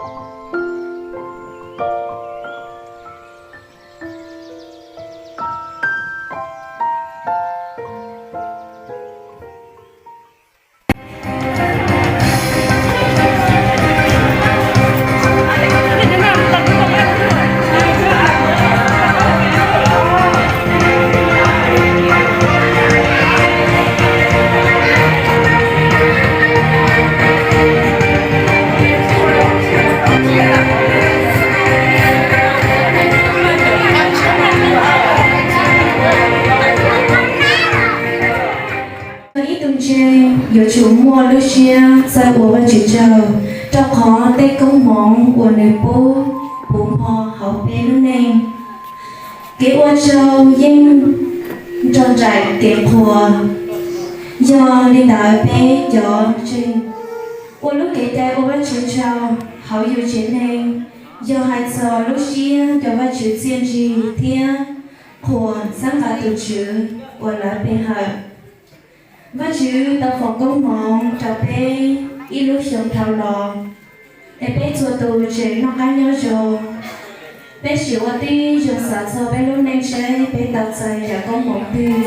Ib tug ntseeg yuav tsum muaj lub siab txawj ua Vajtswv tsaug, rau qhov tej koob hmoov uas nws pub puv npo hauv peb lub neej. Kev ua tsaug yeej nrog nraim kev qhuas. Yog li ntawd, peb cov ntseeg ua lub kev cai ua Vajtswv tsaug hauv yus tsev neeg yog hais txog lub siab nco Vajtswv txiaj ntsig thiab qhuas txhawb nqa tus Tswv uas lawv pe hawm. Vajtswv tau foom koob hmoov rau peb ib lub xyoo dhau los, es peb txhua tus tseem noj qab nyob zoo. Peb sim ua tib zoo xav txog peb lub neej seb peb tau txais yam koob hmoov twg.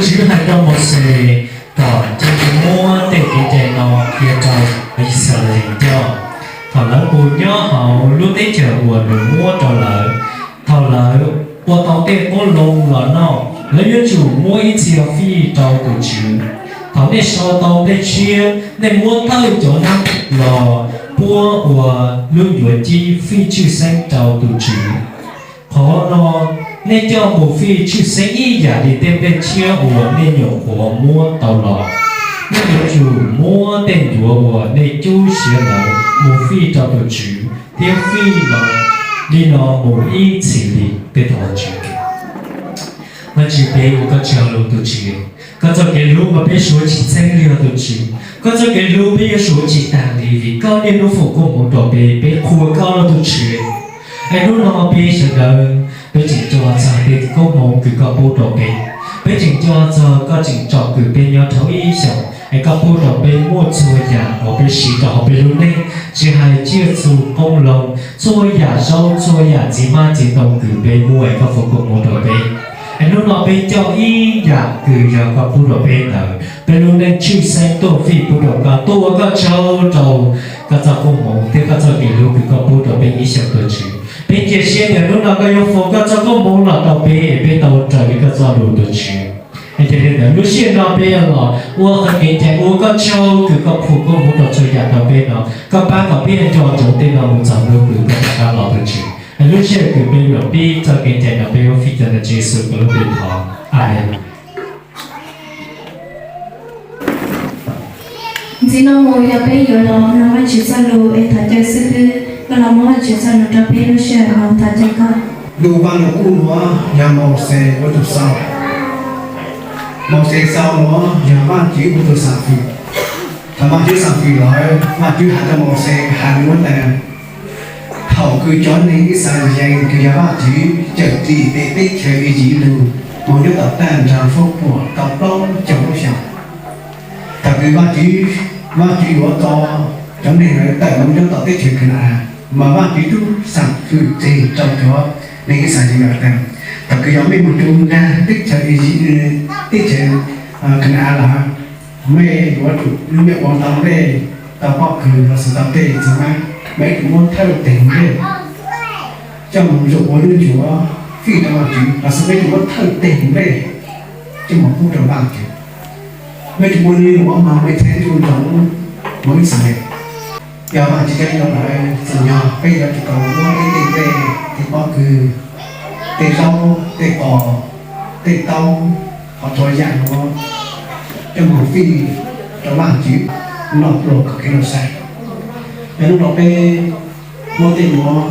Tus Tswv hais rau Mauxes kom cia li muab tej kev cai no qhia rau cov Yixalayees coj thaum lawv mus nyob hauv lub teb chaws uas nws muab rau lawv. Thaum lawv ua tau tej qoob loo los noj, lawv yuav tsum muab ib txhia fij rau tus Tswv. Thaum nej so tau nplej tshiab, nej muab thawj cov nab los puab ua lub ncuav cib fij tshwj xeeb rau tus Tswv. Qhov no, nej coj mus fij tshwj xeeb ib yam li tej nplej tshiab uas nej nyuam qhuav muab tau los. Nej yuav tsum muab tej ncuav uas nej cub siav lawm mus fij rau tus Tswv thiab fij los li no mus ib txhis li. Peb thov Vajtswv. Vajtswv, peb ua koj tsaug lug tus Tswv. Koj txoj kev hlub mas peb suav tsis txheeb li os tus Tswv. Koj txoj kev hlub peb yuav suav tsis taag li, vim koj niaj hnub foom koob hmoov rau peb, peb qhuas koj lug tus Tswv. Es hnub no peb sawv daws peb tseem nco txog tej koob hmoov kws koj pub rau peb. Peb tseem nco txog koj tseem tsom kwm peb nyob dhau ib xyoos, es koj pub rau peb muaj txhua yam uas peb siv rau hauv peb lub neej, tsis hais tsiaj txhu qoob loo, txhua yam zaub txhua yam txiv hmab txiv ntoo kws peb muaj es koj foom koob hmoov rau peb. Es hnub no peb coj ib yam kws yog koj pub rau peb ntawd, peb lub neej tshwj xeeb tuaj fij pub rau koj, tuaj ua koj tsaug rau koj txoj koob hmoov thiab koj txoj kev hlub kws koj pub rau peb ib xyoos tus Tswv. Peb cia siab tias hnub no koj yuav foom koj txoj koob hmoov los rau peb es peb tau raws li koj txoj lus tus Tswv. Es yog li ntawd lub sij hawm no peb yuav los ua qhov kev cai ua koj tsaug kws koj foom koob hmoov rau txhua yam rau peb no, koj pab kom peb nco ntsoov tej no mus txog hnub kws koj rov qab los tus Tswv. Es lub sij hawm kws peb los pib txoj kev cai no peb muab fij rau ntawm Tswv Yexus koj lub npe thov, Amees. Ntxiv no mus yog peb yuav los mloog Vajtswv txoj lus es thov caw xib hwb koj los muab Vajtswv txoj lus rau peb lub sij hawm no, thov caw koj. Lus Vajluskub nuav yog Mauxes ua tug xaus. Mauxes xaus nuav yog Vajtswv ua tug xam fwm. Thaum Vajtswv xam fwm lawm, Vajtswv has rau Mauxes has li nuav tas: Thaum kws cov neeg Yixalayees kws yog Vajtswv cawm dim pem teb chaws Iziv lug moog nyob tom tag nraag huab puam tau plaub caug lub xyoos, thaum kws Vajtswv, Vajtswv yuav tso cov neeg ntawd tawm moog nyob tom teb chaws Kana-as, mas Vajtswv tub xam fwm tseg rau cov neeg Yixalayees tas: Thaum kws yog mej moog rua nraag teb chaws, teb chaws Kana-as lawm, mej yuav tsum, mej ua tau nplej, tau pob kws lossis tau tej txiv hmab, mej yuav tsum muab thawj teg nplej coj moog zuum ua lub ncuav fij rau Vajtswv, lossis mej yuav tsum muab thawj teg nplej coj moog pub rau Vajtswv. Mej yuav tsum ua li nuav mas mej thiaj nco ntsoov Mauxes. Yog Vajtswv cov neeg lawm, tsim nyog peb yuav tsum tau muab peb tej nplej, tej pob kws, tej zaub, tej qos, tej taub, qhov txhua yam nuav coj moog fij rau Vajtswv noj pluag kom kev lug sai. Yog hnub no peb muab tej nuav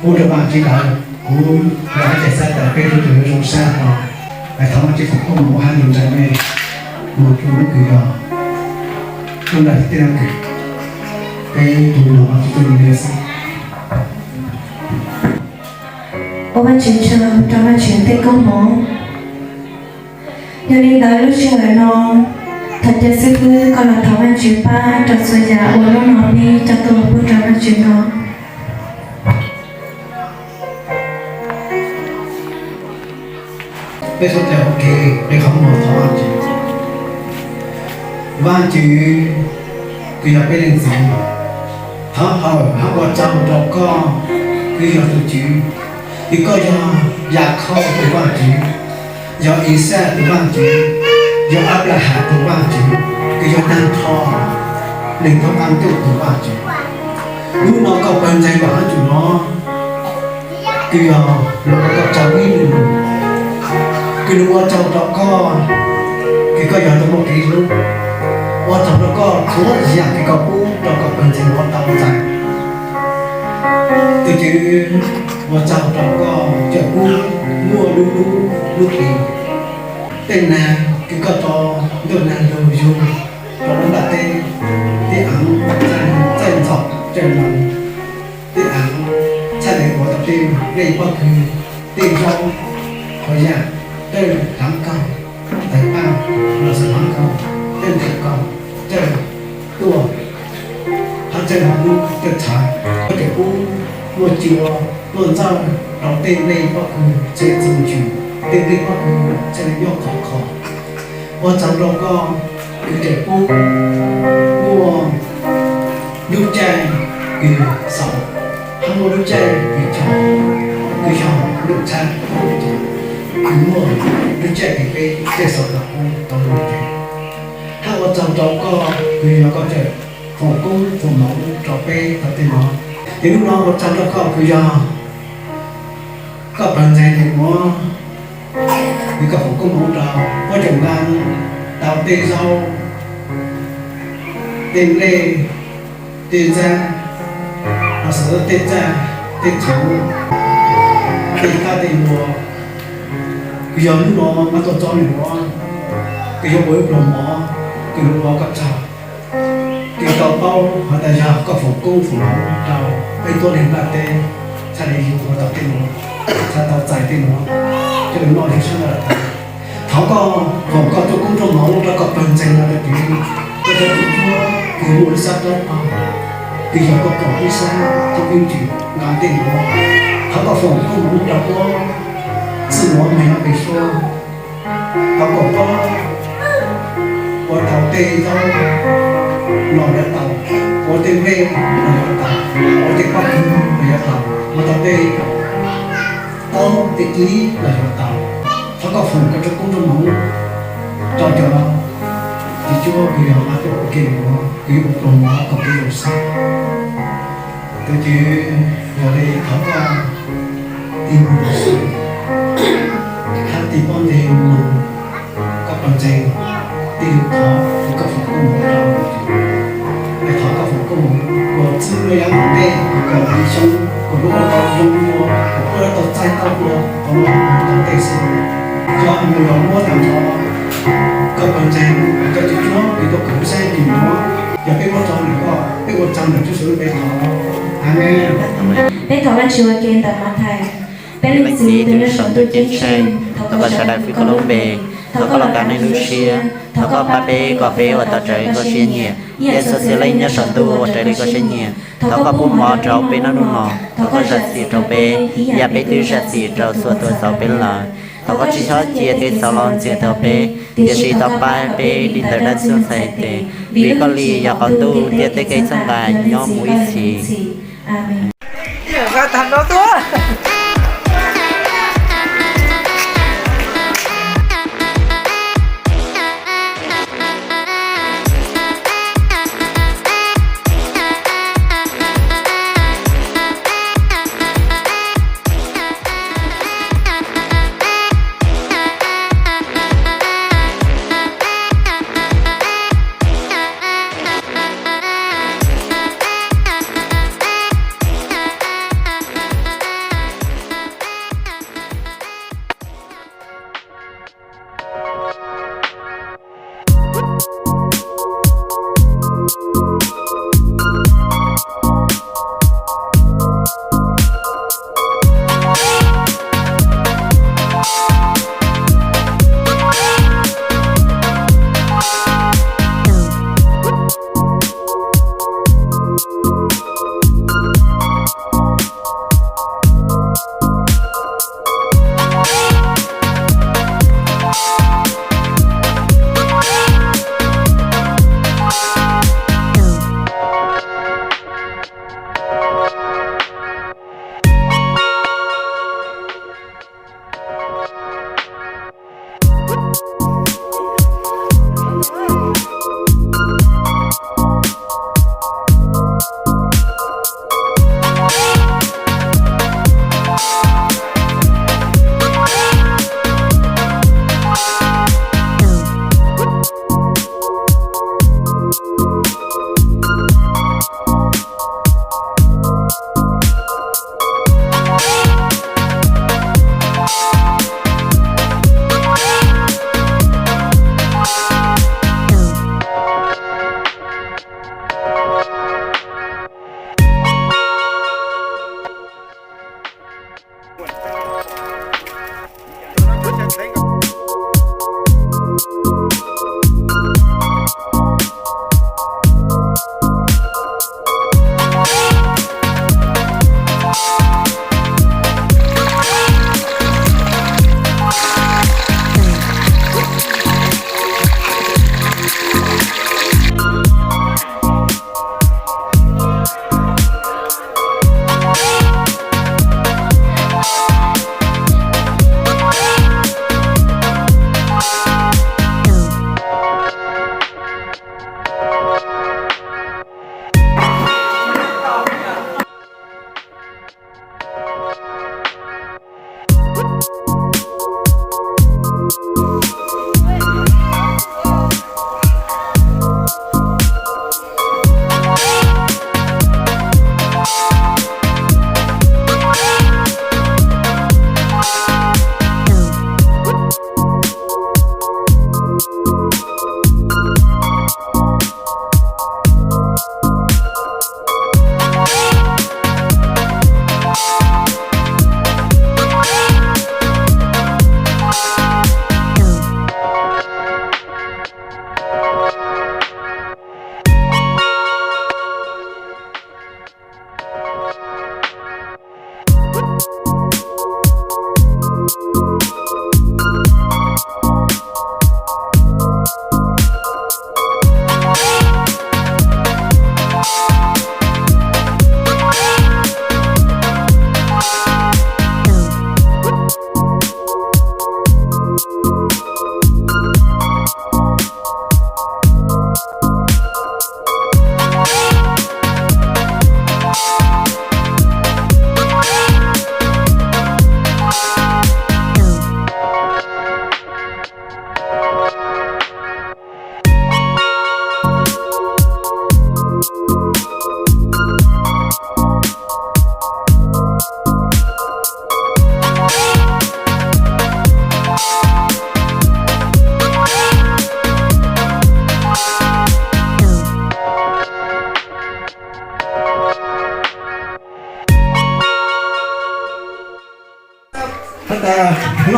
pub rau Vajtswv lawm, kuv yog Vajtswv xav tas peb tug yuav zoo sab hlo, es thov Vajtswv foom koob moov hab ntuj nraim mej moog rua lub kws yog ntuj nraim tej nab kws peb tug nuav Vajtswv txuj lug xwb. Ua Vajtswv tsaug rau Vajtswv tej koob moov. Yog li ntawd lub sij hawm no, thov caw xib hwb koj los thov Vajtswv pab rau txhua yam uas hnub no peb coj tuaj pub rau Vajtswv no. Peb suav dlawg ua ke qhib qhov muag thov Vajtswv. Vajtswv kws yog peb leej Txiv, thov hawm hab ua tsaug rau koj kws yog tug Tswv, kws koj yog Yakhauj tug Vajtswv, yog Ixaj tug Vajtswv, yog Anplaham tug Vajtswv, kws yog taag nrho neeg thoob qaab ntuj tug Vajtswv. Hnub no koj pawg ntseeg los hab tsum no kws yog lug ua koj tsaug ib nub, kws lug ua tsaug rau koj, kws koj yog tug muaj kev hlub. Ua tsaug rau koj txhua yam kws koj pub rau koj pawg ntseeg ua tau ntxais. Tug Tswv, ua tsaug rau koj cawm pub muaj lub hnub lub hli, tej nag kws koj tso ntuj nag lug yug rau lub nplaj teb, tej aav txawj ntxhov txawj loos, tej aav txhaj le ua tau tej nplej pob kws, tej zaub, txhua yam txawj hlaav kaug, tawg paaj, los xav hlaav kaug, txawj nteg kaug, txawj tuaj, hab txawj hlub txawj txhawv. Koj cawm pub muaj cua muaj ntxawj rau tej nplej pob kws, txhua txhua ntsws, tej nplej pob kws txhaj le nyob khov kho. Ua tsaug rau koj kws cawm pub muaj lub caij kws xaus, hab muaj lub caij kws cog, kws yog lub txhab, kws muaj lub caij kws peb caij xaus rau pub tau lub caij. Tau rau koj, kuv yuav yog koj cawm foom koob foom hmoov rau peb tau tej no. Ces hnub no ua tsaug rau koj, kuv yog koj pawg ntxeeg Nais Muas, kuv yuav koj foom koob hmoov rau puab cov nqaa tau tej zaub, tej nplej, tej ntxaib, los sis tej txaij, tej txhuv, tej kab tej npua. Kuv yog hnub no mab tuaj txob Nais Muas, kuv yuav ua ib pluag mov, kuv yuav ua koj tsaug. Kuv tau paub has tas yog koj foom koob foom hmoov rau peb tuab neeg nplaj teb, txhaj le yug ua tau tej nuav, txhaj tau txais tej nuav, coj lug noj yug sab nqaj lawm tau. Thov koj foom koj txuj koob txuj hmoov rau koj pawg ntxeeg no rau kuv, koj cov tub cuab kws muaj lub sab dawb paug, kws yog koj kaum ib sab tub ib ntsis nqa tej nuav. Thov koj foom koob hmoov rau puab txwj nuav meeg ob peb suab, thov kom puab ua tau tej zaub los yuav tau, ua tej nplej los yuav tau, ua tej pob kws los yuav tau, ua tau tej taub tej dlib los yuav tau. Thov koj foom koj txuj koob txuj hmoov rau cov tub cuab kws yog mab tuaj ua ke nuav, kws yuav ua pluag mov kom kev zoo xwb. Tus Tswv, yog li thov koj tig mus lub xwb, hab tig pob ntseg mus koj pawg ntxeeg, tig lug thov koj foom koob hmoov rau, es thov koj foom koob hmoov kuas txwb lub yav tom ntej, kuas lub xyoo, kuas lub ua tau zoo dua, kuas puab yuav tau txaij tau dua, tau noj tau tej xwb. Koj mus los muab tau nrho koj pawg ntxeeg, koj tub cuab kws tuaj kawm lub sab ntsis nuav, yog peb muab rau ntawm koj, peb ua tsaug ntawm Tswv Yexus lub npe thov. Amees. Peb thov Vajtswv ua ke ntawm Mathais: Peb Leej Txiv tus nyob saum ntuj ceeb tsheej, thov koj sawv daws feem koj lub npe, thov koj los kav neeg lub siab, thov koj pab peb kom peb ua tau raws li koj siab nyiam, ib yam li txhua txhia leej nyob saum ntuj ua raws li koj siab nyiam. Thov koj pub mov rau peb noj hnub no, thov koj zam txim rau peb, ib yam peb twb zam txim rau txhua tus txaus peb lawm. Thov koj tsis txhob cia tej txaus los ntxias tau peb, tiam sis thov pab peb dim ntawm dab ntxwg ntxhais tes, vim koj li yog qhov ntuj thiab tej kev txhawb nqa nyob mus ib txhis. Amees.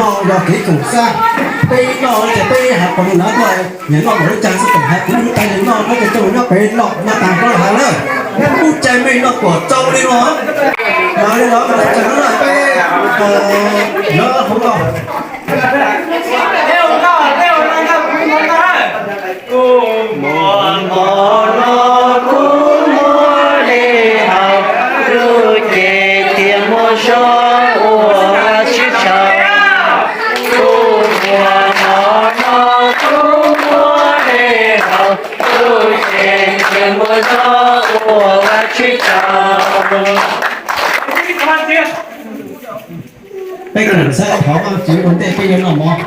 Noj yog kev koom xab, peb noj ces peb hais qhov no na, koj nyiam noj npaum li cas xwb, tseem hais kuv lub tais noj, koj cov tsoom nyob pem noj mas tas koj haus lawm. Kuj cai mej noj kuam tsau li no. Mas li no mas tseem noj peb nyob hauv no. Kuv muaj mov noj, kuv muaj dej haus, kuv ces thiaj muaj zog ua vaj tswv tsaug. Kuv muaj mov noj, kuv muaj dej haus, kuv ces thiaj muaj zog ua vaj tswv tsaug. Peb kawm xav thov Vaajtswv ua ntej peb yuav noj mov.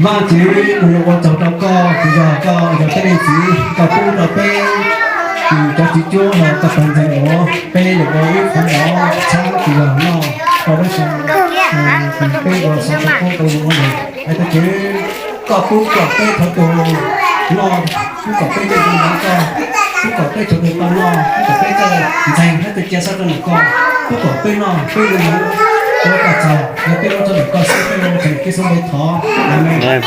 Vaajtswv, kuv yuav ua tsaug rau koj, kuv yog koj yog tej leej txiv, koj pub rau peb tus cov tswv cuab los koj tau ntseeg uas peb yuav ua ib qhov mov txhab kuv yog noj rau dab tsi, kuv peb ua xav tau kub tau zoo ua ntej. Hais tias Tswv, koj pub kom peb txhua tus noj, pub kom peb tej ntseeg koj, pub kom peb txhua tus tau noj, pub kom peb tej ntseeg thiab tej cia siab rau ntawm koj, pub kom peb noj peb zoo ua koj txaug, yog peb ua txog ntawm koj xwb peb yuav ua tseem kev xav npe thov. Amees.